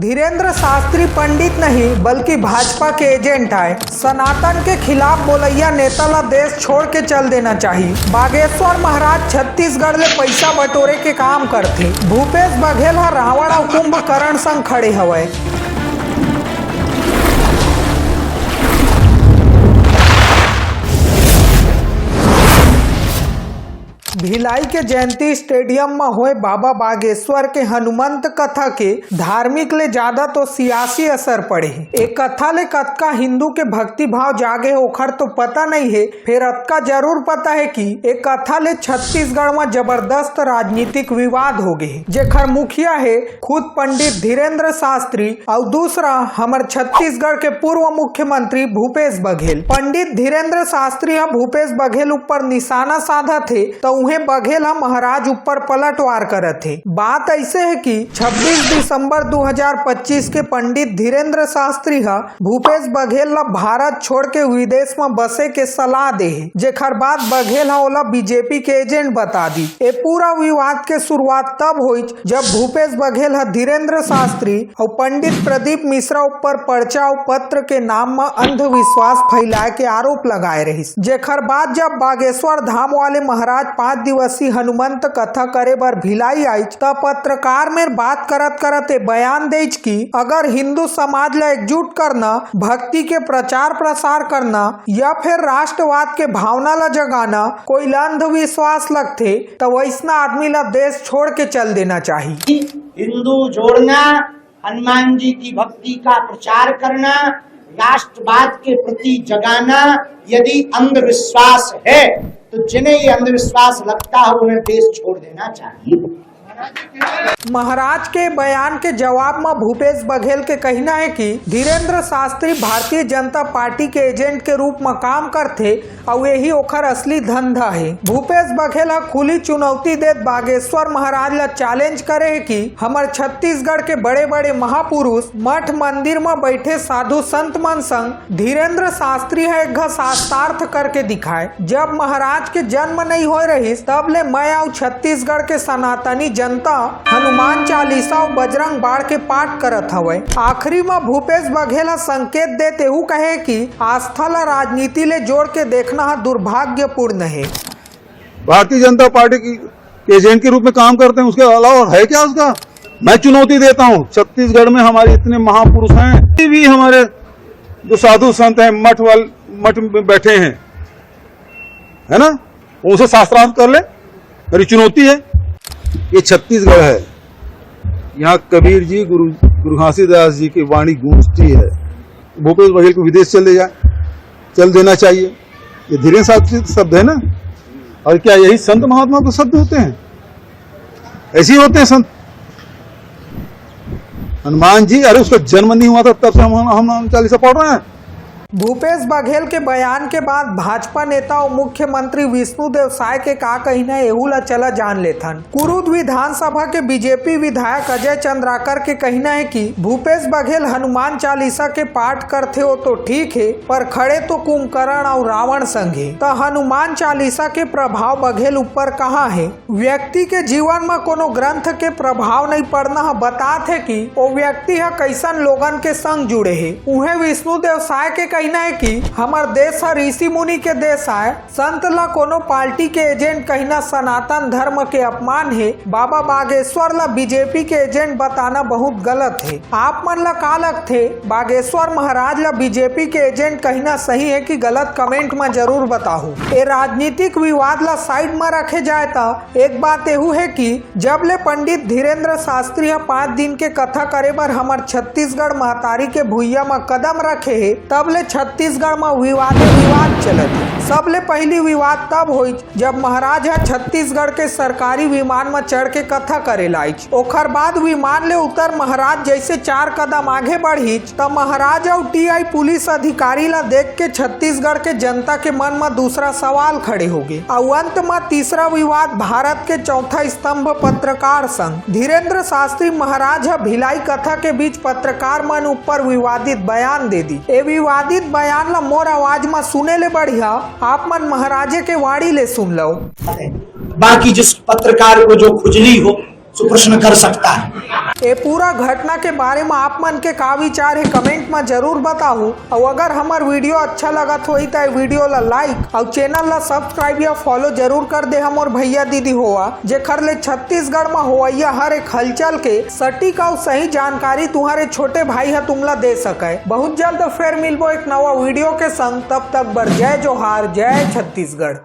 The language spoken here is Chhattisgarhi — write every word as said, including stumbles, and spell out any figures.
धीरेंद्र शास्त्री पंडित नहीं, बल्कि भाजपा के एजेंट आय। सनातन के खिलाफ बोलैया नेता ला देश छोड़ के चल देना चाही। बागेश्वर महाराज छत्तीसगढ़ ले पैसा बटोरे के काम करथे। भूपेश बघेल ह रावण अउ कुंभकर्ण संग खड़े हवय। भिलाई के जयंती स्टेडियम म होए बाबा बागेश्वर के हनुमंत कथा के धार्मिक ले ज्यादा तो सियासी असर पड़े हे। ए कथा ले कतका हिंदू के भक्ति भाव जागे हे, ओखर तो पता नइ हे, फेर अतका जरूर पता हे कि ए कथा ले छत्तीसगढ़ म जबरदस्त राजनीतिक विवाद हो गे हे, जेखर मुखिया हे खुद पंडित धीरेंद्र शास्त्री अउ दूसरा हमर छत्तीसगढ़ के पूर्व मुख्यमंत्री भूपेश बघेल। पंडित धीरेंद्र शास्त्री ह भूपेश बघेल ऊपर निशाना साधत हे, त उहें बघेल ह महाराज ऊपर पलटवार करत हे। बात अइसे हे कि छब्बीस दिसंबर दू हजार पच्चीस के पंडित धीरेंद्र शास्त्री ह भूपेश बघेल ला भारत छोड़ के विदेश म बसे के सलाह दे हे, जेखर बाद बघेल ह ओला बीजेपी के एजेंट बता दी। ए पूरा विवाद के शुरुआत तब होइच, जब भूपेश बघेल ह धीरेंद्र शास्त्री अउ पंडित प्रदीप मिश्रा ऊपर पर्चा अउ पत्र के नाम म अंधविश्वास फैलाए के आरोप लगाए रहिस, जेखर बाद जब बागेश्वर धाम वाले महाराज पांच दिवसीय हनुमंत कथा करे बर भिलाई आइच, त पत्रकार मेर बात करत करत ए बयान देइच कि अगर हिंदू समाज ला एकजुट करना, भक्ति के प्रचार प्रसार करना या फिर राष्ट्रवाद के भावना ला जगाना कोई ला अंधविश्वास लगथे, त वइसना आदमी ला देश छोड़ के चल देना चाही। हिंदू जोड़ना, हनुमान जी की भक्ति का प्रचार करना, राष्ट्रवाद के प्रति जगाना यदि अंधविश्वास है, तो जिन्हें ये अंधविश्वास लगता हो, उन्हें देश छोड़ देना चाहिए। महाराज के बयान के जवाब म भूपेश बघेल के कहिना हे कि धीरेंद्र शास्त्री भारतीय जनता पार्टी के एजेंट के रूप म काम करथे अउ यही ओखर असली धंधा हे। भूपेश बघेल ह खुली चुनौती देत बागेश्वर महाराज ला चैलेंज करे हे कि हमर छत्तीसगढ़ के बड़े-बड़े महापुरुष मठ मंदिर म बैठे साधु संत मन संग धीरेंद्र शास्त्री ह एक घ शास्त्रार्थ करके दिखाए। जब महाराज के जन्म नइ होए रहिस, तब ले मैं अउ छत्तीसगढ़ के सनातनी जनता हनुमान चालीसा अउ बजरंग बाण के पाठ करत हवय। आखिरी म भूपेश बघेल ह संकेत देत एहू कहे कि आस्था ला राजनीति ले जोड़ के देखना ह दुर्भाग्यपूर्ण हे। भारतीय जनता पार्टी की एजेंट के रूप में काम करते हैं, उसके अलावा है क्या उसका? मैं चुनौती देता हूँ, छत्तीसगढ़ में हमारे इतने महापुरुष हैं, अभी भी हमारे जो साधु संत हैं, मठ वाल-, मठ में बैठे हैं, है ना, उनसे शास्त्रार्थ कर ले, मेरी चुनौती है। ये छत्तीसगढ़ है, यहाँ कबीर जी, गुरु, गुरु घासीदास जी की वाणी गूंजती है। भूपेश बघेल को विदेश चले जाए, चल देना चाहिए। ये धीरेन्द्र शास्त्री के शब्द है ना, और क्या यही संत महात्मा के शब्द होते हैं? ऐसे ही होते हैं संत। हनुमान जी, अरे, उसका जन्म नहीं हुआ था, तब से हम, हम, हम चालीसा पढ़ रहे हैं। भूपेश बघेल के बयान के बाद भाजपा नेता अउ मुख्यमंत्री विष्णुदेव साय के का कहिना हे, एहू ला चला जान लेथन। कुरूद विधानसभा के बीजेपी विधायक अजय चंद्राकर के कहिना हे कि भूपेश बघेल हनुमान चालीसा के पाठ करथे, वो तो ठीक हे, पर खड़े तो कुंभकर्ण अउ रावण संग हे, त हनुमान चालीसा के प्रभाव बघेल ऊपर कहाँ हे? व्यक्ति के जीवन म कोनो ग्रंथ के प्रभाव नइ पड़ना ह बतात हे कि ओ व्यक्ति ह कइसन लोगन के संग जुड़े हे। उहें विष्णुदेव साय के कहिना हे कि हमर देश ह ऋषि मुनि के देश आय, संत ला कोनो पार्टी के एजेंट कहिना सनातन धर्म के अपमान हे। बाबा बागेश्वर ला बीजेपी के एजेंट बताना बहुत गलत हे। आप मन ला का लगथे, बागेश्वर महाराज ला बीजेपी के एजेंट कहिना सही हे कि गलत? कमेंट म जरूर बताहू। ए राजनीतिक विवाद ला साइड म रखे जाए त एक बात एहू हे कि जब ले पंडित धीरेन्द्र शास्त्री ह पाँच दिन के कथा करे बर हमर छत्तीसगढ़ महतारी के भुइयां म कदम रखे हे, तब ले छत्तीसगढ़ म विवादे विवाद चलत हे। सबले पहिली विवाद तब होइच, जब महाराज ह छत्तीसगढ़ के सरकारी विमान म चढ़ के कथा करे लाइच। ओखर बाद विमान ले उतर महाराज जइसे चार कदम आगे बढ़िच, त महाराज अउ टीआई पुलिस अधिकारी ला देख के छत्तीसगढ़ के जनता के मन म दूसरा सवाल खड़े होगे। अउ अंत म तीसरा विवाद भारत के चौथा स्तंभ पत्रकार संग। धीरेन्द्र शास्त्री महाराज ह भिलाई कथा के बीच पत्रकार मन ऊपर विवादित बयान दे दी। ए विवादित बयान ला मोर आवाज म सुने ले बढ़िया आप मन महाराजे के वाणी ले सुन लव। बाकी जिस पत्रकार को जो खुजली हो, सो प्रश्न कर सकता है। ए पूरा घटना के बारे म आप मन के का विचार हे, कमेंट म जरूर बताहू। अउ अगर हमर वीडियो अच्छा लगत होही त ए वीडियो ला लाइक अउ चैनल ला सब्सक्राइब या फॉलो जरूर कर दे हमर भैया दीदी होवा, जेखर ले छत्तीसगढ़ म होवइया हर एक हलचल के सटीक अउ सही जानकारी तुम्हारे छोटे भाई ह तुमला दे सकय। बहुत जल्द फेर मिलबो एक नवा वीडियो के संग, तब तक बर जय जोहार, जय छत्तीसगढ़।